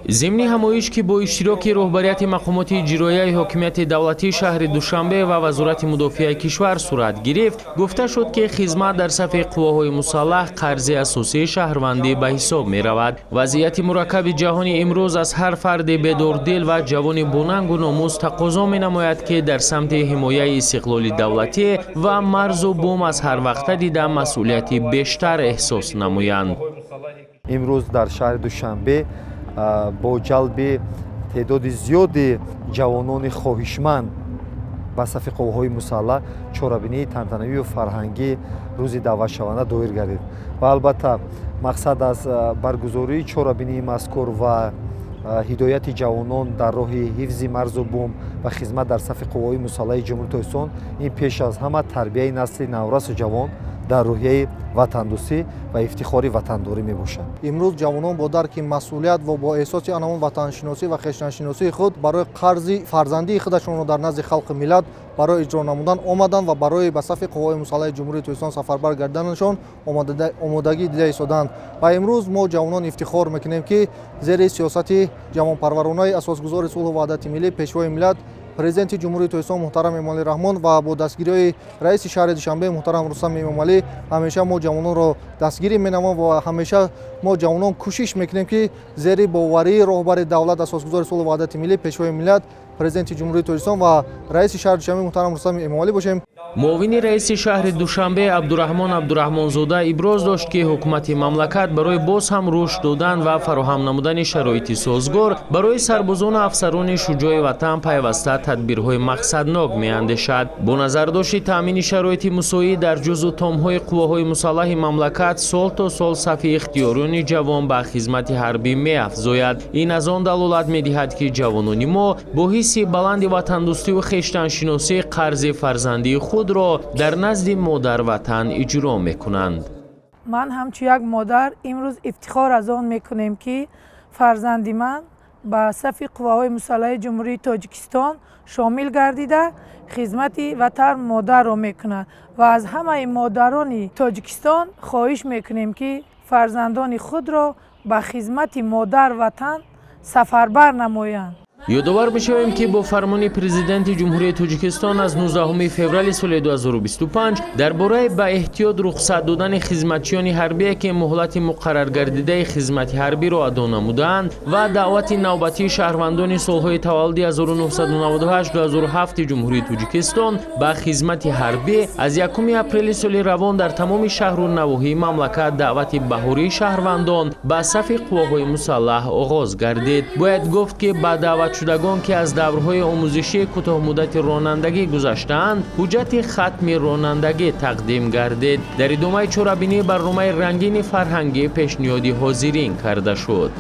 Зимни ҳамоиш, ки бо иштироки роҳбарияти мақомоти иҷроияи ҳокимияти давлатии шаҳри Душанбе ва Вазорати мудофиаи кишвар сурат гирифт, гуфта шуд, ки хизмат дар сафи қувваҳои мусаллаҳ қарзи асосии шаҳрвандӣ ба ҳисоб меравад. Вазъияти мураккаби ҷаҳони имрӯз аз ҳар фарди бедордил ва ҷавони бонангу номус тақозо менамояд, ки дар самти ҳимояи истиқлоли давлатӣ ва марзу бум аз ҳар вақта дида масъулияти бештар эҳсос намоянд. Имрӯз дар шаҳри Душанбе бо ҷалби теъдоди зиёди ҷавонони хоҳишманд ба сафи қувваҳои мусаллаҳ чорабинии тантанавию фарҳангӣ рӯзи даъватшаванда доир гардид. Ва албатта, мақсад аз баргузории чорабинии мазкур ва ҳидояти ҷавонон дар роҳи ҳифзи марзу бум ва хизмат дар сафи қувваҳои мусаллаҳи Ҷумҳурии Тоҷикистон ин пеш аз ҳама тарбияи насли наврасу ҷавон дар рӯҳияи ватандӯстӣ ва ифтихори ватандорӣ мебошад. Имрӯз ҷавонон бо дарки масъулият ва бо эҳсоси анамон ватаншиносӣ ва хештаншиносии худ барои қарзи фарзандии худашонро дар назди халқи миллат барои иҷро намудан омаданд ва барои ба сафи қувваҳои мусаллаҳи Ҷумҳурии Тоҷикистон сафарбар гарданашон омодагӣ дида истоданд. Ва имрӯз мо ҷавонон ифтихор мекунем, ки зери сиёсати ҷавонпарваронаи асосгузори сулҳу ваҳдати миллӣ, Пешвои миллат, Президенти Ҷумҳурии Тоҷикистон муҳтарам Эмомалӣ Раҳмон ва бо дастгириҳои раиси шаҳри Душанбе муҳтарам Рустам Эмомалӣ ҳамеша мо ҷавононро дастгирӣ менамоем ва ҳамеша мо ҷавонон кӯшиш мекунем, ки зери боварии роҳбари давлат, асосгузори сулҳу ваҳдати миллӣ, Пешвои миллат, Президенти Ҷумҳурии Тоҷикистон ва раиси шаҳри Душанбе муҳтарам Рустам Эмомалӣ бошем. Муовини раиси шаҳри Душанбе Абдураҳмон Абдураҳмонзода иброз дошт, ки ҳукумати мамлакат барои боз ҳам рушд додан ва фароҳам намудани шароити созгор барои сарбозону афсарони шуҷои ватан пайваста тадбирҳои мақсаднок меандешад. Бо назардошти таъмини шароити мусоид дар ҷузъу томҳои қувваҳои мусаллаҳи мамлакат, сол то сол сафи ихтиёриёни ҷавон ба хизмати ҳарбӣ меафзояд. Ин аз он далолат медиҳад, ки ҷавонони мо бо ҳисси баланди ватандӯстию хештаншиносӣ қарзи фарзандии худро дар назди модарватан иҷро мекунанд. Ман ҳамчун як модар имрӯз ифтихор аз он мекунем, ки фарзанди ман ба сафи қувваҳои мусаллаҳи Ҷумҳурии Тоҷикистон шомил гардида, хизмати ватан модарро мекунад ва аз ҳамаи модарони Тоҷикистон хоҳиш мекунем, ки фарзандони худро ба хизмати модар ватан сафарбар намоянд. Ёдовар бишавем, ки бо фармони Президенти Ҷумҳурии Тоҷикистон аз 19 феврали соли 2025 дар бораи ба эҳтиёт рухсат додани хизматчиёни ҳарбие, ки муҳлати муқарраргардидаи хизмати ҳарбиро адо намудаанд, ва даъвати навбатии шаҳрвандони солҳои таваллуди 1998-2007 Ҷумҳурии Тоҷикистон ба хизмати ҳарбӣ, аз 1 апрели соли равон дар тамоми шаҳру навоҳии мамлакат даъвати баҳории шаҳрвандон ба сафи қувваҳои мусаллаҳ оғоз гардид. Бояд гуфт, ки ба даъватшудагон, ки аз даврҳои омӯзишии кӯтоҳмуддати ронандагӣ гузаштаанд, ҳуҷҷати хатми ронандагӣ тақдим гардид. Дар идомаи чорабинӣ барномаи рангини фарҳангӣ пешниҳоди ҳозирин карда шуд.